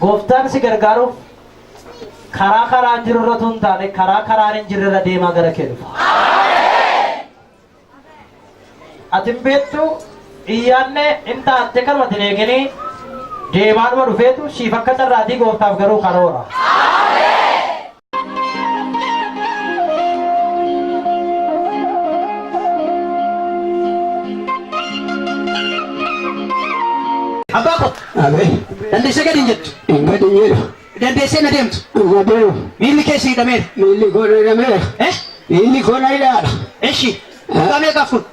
Gooftaan si gargaaruuf karaa karaan jiru irra utuu hin taane karaa karaan hin jirre irra deemaa gara kee dhufa. Ati hin beektu iyyaanne hin taatte kanuma hin eeginii deemaadhuma dhufeetu siif akka carraatii gooftaaf garuu karoora. Abbaa koo Abee. dandeessee gadi hin jettu. Hin gadi hin jedhu. Dandeessee na deemtu. Hin adeemu. Miilli kee si hidhameera. Miilli koo na hidhameera. Eh? Miilli koo na hidhaadha. Eshi. Waggaa meeqaaf kun?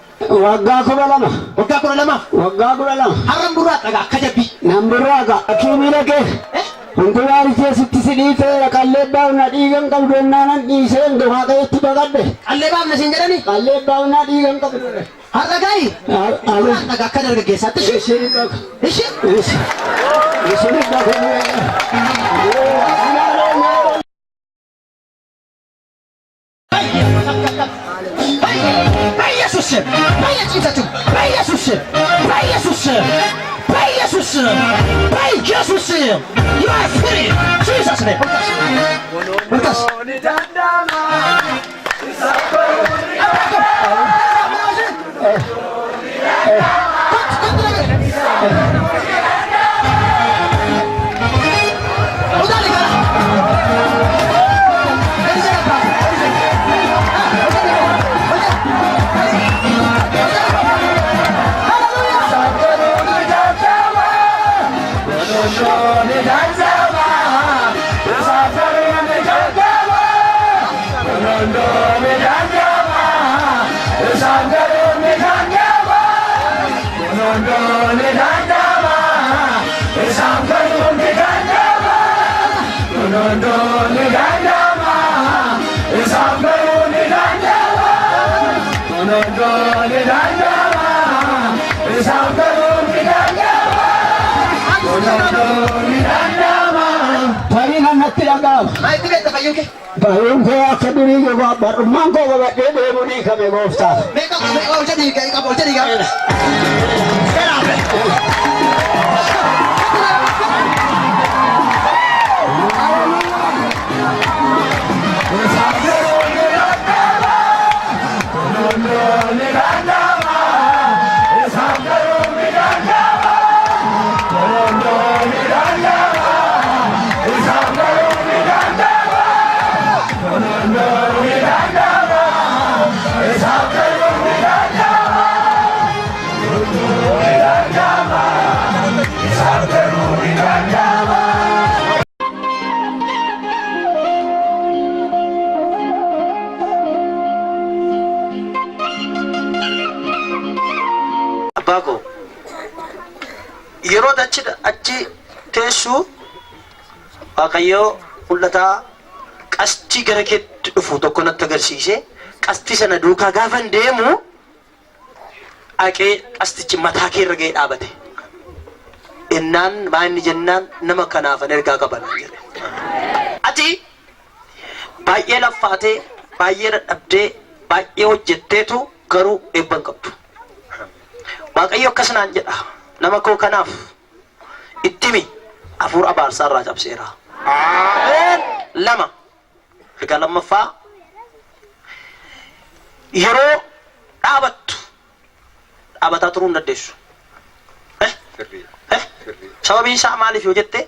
Waggaa 12. Waggaa 12f. Waggaa 12. Har'an burraaqa akka jabbii. Nan burraaqa. Akii miila kee. Eh? Hunkubaari kee sitti si dhiiteera. Qallee baafna dhiigan qabdu ennaanan dhiiseen Waaqayyotti baqadhe. Qallee baafna siin jedhani? Qallee baafnaa dhiigan qabdu. Har'a gaayi. Burraaqa akka dargaggeessaatti. Ishi. Isin baqa. Ishi. Isin baqa. በኢየሱስ ስም በየጭንቀቱ በኢየሱስ ስም በኢየሱስ ስም በኢየሱስ ስም በኢየሱስ ስም you are free Jesus name ወልቃስ Tarii nan natti dhaga'ama. Maalitti beekta fayyuu kee? Baruun koo akka durii gogaa barummaan koo babadhee deemuu dhiikame gooftaa. Meeqa ol jedhii qaba ol jedhii qaba. Abbaa koo yeroo achi achi teessu Waaqayyoo mul'ataa qastii gara keetti dhufu tokko natti agarsiise. Qastii sana duukaa gaafan deemu dhaqee qastichi mataa kee irra ga'ee dhaabate. Ennaan maa inni jennaan nama kanaafan ergaa qaba naan jedhe. Ati baay'ee laffaatee, baay'ee dadhabdee, baay'ee hojjetteetu garuu eebba hin qabdu. Waaqayyo akkas naan jedha nama koo kanaaf itti himi hafuura abaarsaa irraa cabseera. Ameen. Lama. Ergaa lammaffaa yeroo dhaabattu dhaabataa turuu hin dandeessu. Eh? Sirrii. Eh? Sirrii. Sababiin isaa maaliif yoo jette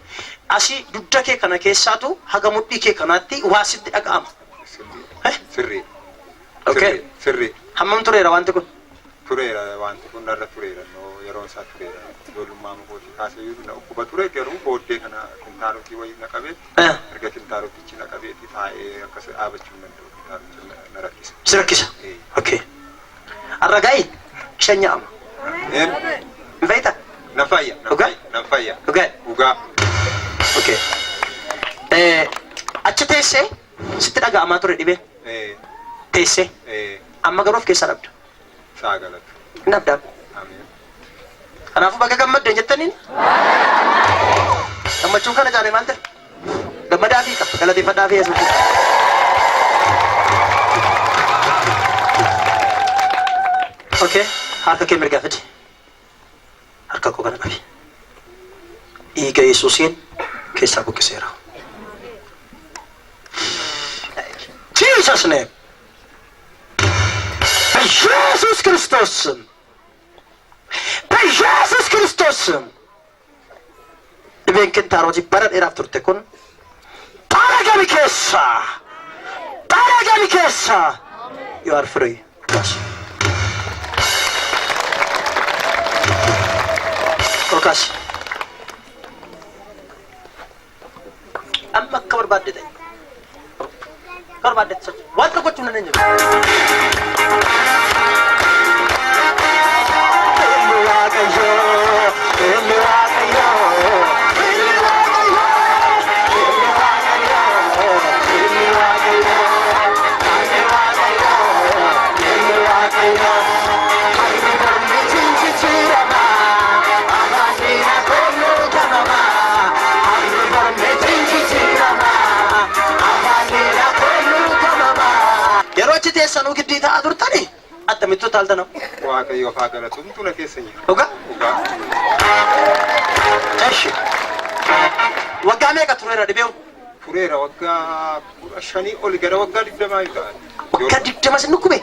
asii dugda kee kana keessaatu haga mudhii kee kanaatti waa sitti dhaga'ama. Sirrii. Eh? Sirrii. Okay. Sirrii. Sirrii. Hammam tureera wanti kun? Tureera wanti kun narra tureera noo yeroon isaa tureera ijoollummaa kootii kaasee iyyuu na dhukkuba ture garuu booddee kana kintaarotii wayii na qabee Eh. erga kintaarotichi na qabeeti taa'ee akkas dhaabachuu hin danda'u kintaarotichi na rakkisa. Si rakkisa. Eh. Okay. Har'a gaayi shanya'ama. Ameen. Hin fayyita? Nan fayya. Nan Dhugaa? fayya. Nan fayya. Dhugaa? Dhugaa. Okay. Eh, achi teessee sitti dhaga'amaa ture dhibeen. Eh. Teessee. Eh. Amma garuu of keessaa dhabda. Isaa galatu. Hin dhabda. Ameen. Kanaafuu baga gammadde jettaniin. Gammachuun kana caalee maal ta'e? Gammadaa fi qaba. Galateeffadhaa fi Yesuus. Okay. Harka kee mirgaa fidi. Harka koo kana qabi. Dhiiga Yesuusiin Keessaa buqqiseera. Jesus name. በኢየሱስ ክርስቶስ ስም፣ በኢየሱስ ክርስቶስ ስም dhibeen kintaarotii bara dheeraaf turte kun xaragami keessaa, xaragami keessaa. You are free. Yes. Ol kaasi. Amma akka barbaadde ta'e. Akka barbaadde socho'i. Wanta gochuu hin dandeenye. Inni Waaqayyo, inni Waaqayyo, inni Waaqayyo, inni Waaqayyo, inni Waaqayyo, inni Waaqayyo, inni Waaqayyo. Harri mormi jijjiirama, afaanina kolluu ganama. Harri mormi jijjiirama, afaanina kolluu ganama. Yeroo achi teessanuu giddii ta'aa turtanii akkamittuu taaltana? Waaqayyoof haa galatu. Humtu na keessa jira. Dhugaa? Dhugaa. Eshi. Waggaa meeqa tureera dhibeen? Tureera waggaa 15 ol, gara waggaa 20 yoo ta'an. Waggaa 20 sin dhukkube?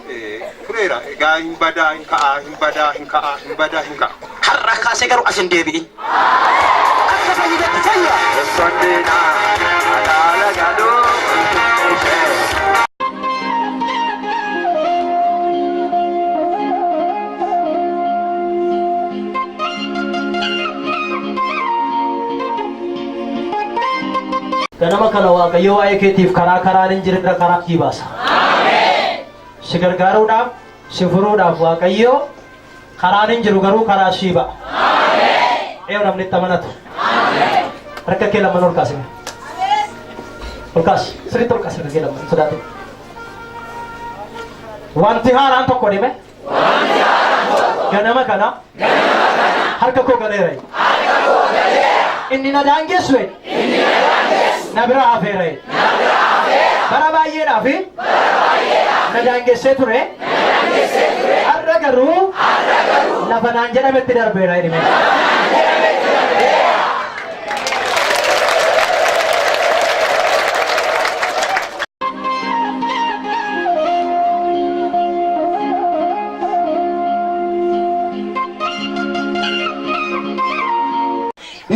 Tureera. Egaa hin badaa hin ka'aa, hin badaa hin ka'aa, hin badaa hin ka'a. Har'a kaasee garuu as hin deebi'in. Akka fayyidatti fayya. Ganama kana Waaqayyo waa'ee keetiif karaa karaan hin jirre karaa kii baasa. Si gargaaruudhaaf, si furuudhaaf Waaqayyo karaan hin jiru garuu karaa sii ba'a. Eeyo namni itti amanatu. Harka kee lamaan ol kaasi. Ol kaasi. Sirriitti ol kaasi harka kee lamaan sodaatin. Wanti haaraan tokko dhime. Ganama kana. Harka koo galeera. Inni na daangessu na bira hafeera. Bara baay'eedhaaf na daangessee ture. Har'a garuu lafa naan jedhametti darbeera jedhime.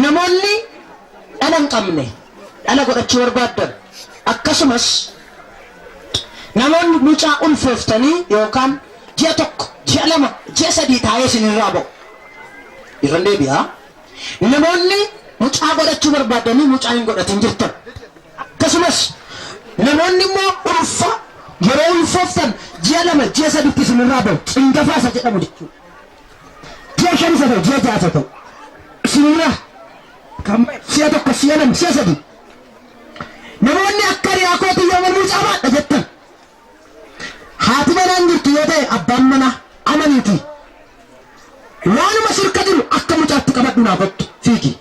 Namoonni dhala hin qabne dhala godhachuu barbaaddan, akkasumas namoonni mucaa ulfooftanii yookaan ji'a 1, ji'a 2, ji'a 3 taa'ee isinirraa ba'u. Irran deebi'a. Namoonni mucaa godhachuu barbaadanii mucaa hin godhatin jirtan. Akkasumas namoonni immoo ulfa yeroo ulfooftan ji'a 2, ji'a 3tti isinirraa ba'u. Cingafaa isa jedhamu jechuudha. Ji'a 5 isa ta'u, ji'a 6 isa ta'u. Isinirraa kan ba'e si'a 1, si'a 2, si'a 3. Namoonni akka riyaa kootii yoo mucaa baadha jettan. Haati manaa hin jirtu yoo ta'e abbaan manaa amaniiti. Waanuma sirka jiru akka mucaatti qabadhu naa kottu fiigi.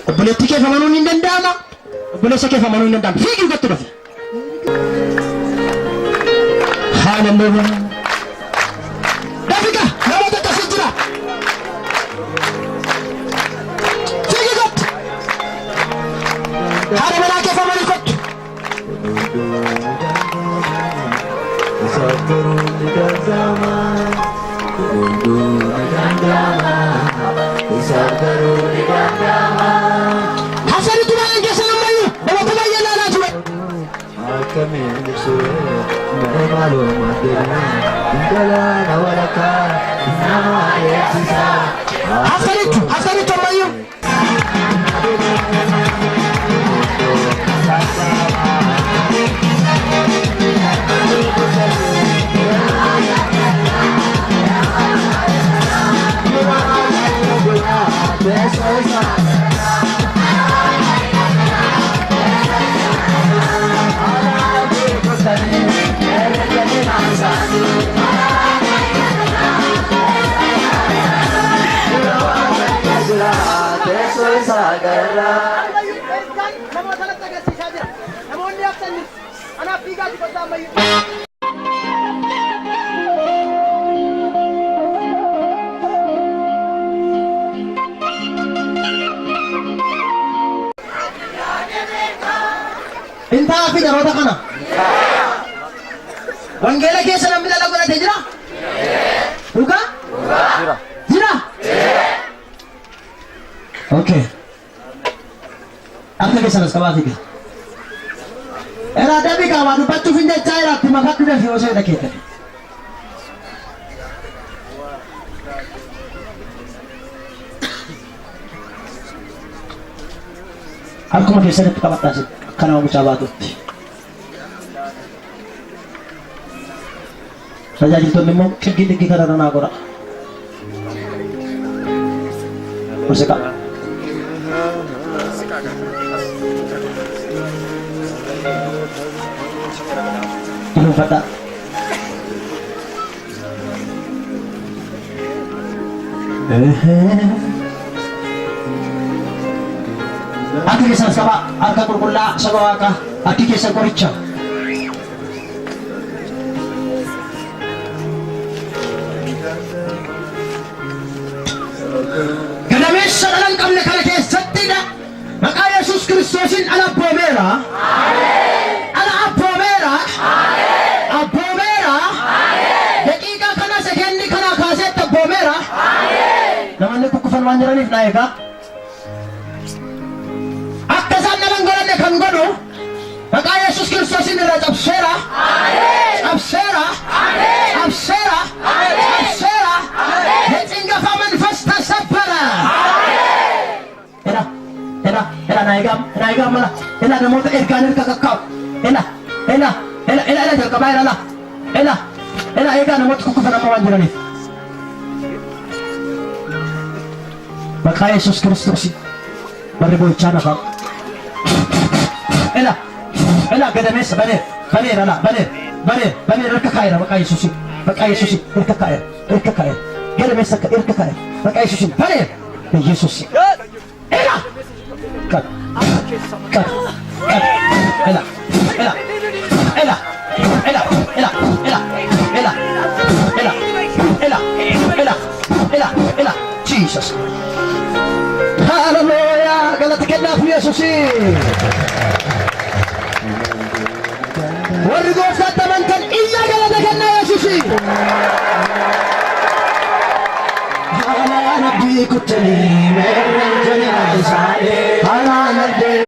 Obboleettii keef amanuun hin danda'ama. Obboleessa keef amanuun hin danda'ama. Fiigi kottu dafi. Haaleluyyaa. Dafiqa namoota akkasii jira. Fiigi kottu. Haadha manaa keef amanii kottu. Hafanitu baay'een keessan ammayyuu namoota baay'ee ilaalaa ture. Hafanitu hafanitu ammayyuu. Namoota natti agarsiisaa jira. Namoonni haftan jiru. Anaaf fiigaati kottaa ammayyuu. Hin ta'aa fi namoota kana. Wangeela keessa namni dhala godhate jira? Dhugaa? Jira? Okay. Harka keessan as qabaa figa. Eraa dabii qaamaa dubbachuuf hin jechaa jiraatti makadhu dafii osoo hidha keettani. Harkuma keessanitti qabadhaa isin akka nama mucaa baatutti. Tajaajiltoonni immoo xiggii xiggii kana irra naa godha. Muuziqaa. Dunuunfadhaa. Harka keessan as qabaa. Harka qulqullaa saba waaqaa. Harki keessan qoricha. Gadameessa dhala hin qabne kana keessattidha. Maqaa Yesuus Kiristoosiin dhala abboomeera. Dhala abboomeera. Abboomeera. Daqiiqaa kana sekendii kanaa kaaseetti abboomeera. Namoonni kukkufan waan jiraniif naa eegaa. Akka isaan dhala hin godhanne kan godhu maqaa Yesuus Kiristoosiin irraa cabseera. Cabseera. Cabseera. Cabseera. የጭንገፋ መንፈስ ተሰበረ። Ela, ela, ela naa eegaa, naa eegaa mala. Ela namoota ergaan erga kakkaa'u. Ela, ela, ela, ela, ela jalqabaa ela, ela, ela, ela eegaa namoota kukkufan amma waan jiraniif. Maqaa Yesuus Kiristoosiin barri boo'ichaa nafaa. Ela, ela gadameessa baneer, baneer ala, baneer, baneer, baneer harka kaa'eera maqaa Yesuusiin, maqaa Yesuusiin harka kaa'eera, harka kaa'eera. Gadameessa akka harka kaa'eera, maqaa Yesuusiin baneer. Yesuus. Ela! Qab, qab, qab, ela, ela, ela, ela, ela, ela, ela, ela, ela, ela, ela, ela, Jesus. Hallelujah! Galata kennaaf Yesuusii. Warri gooftaatti amantan iyya galata kennaa Yesuusii. Haalaan abdii kuttanii meerreen jalaa isaanii. Haalaan abdii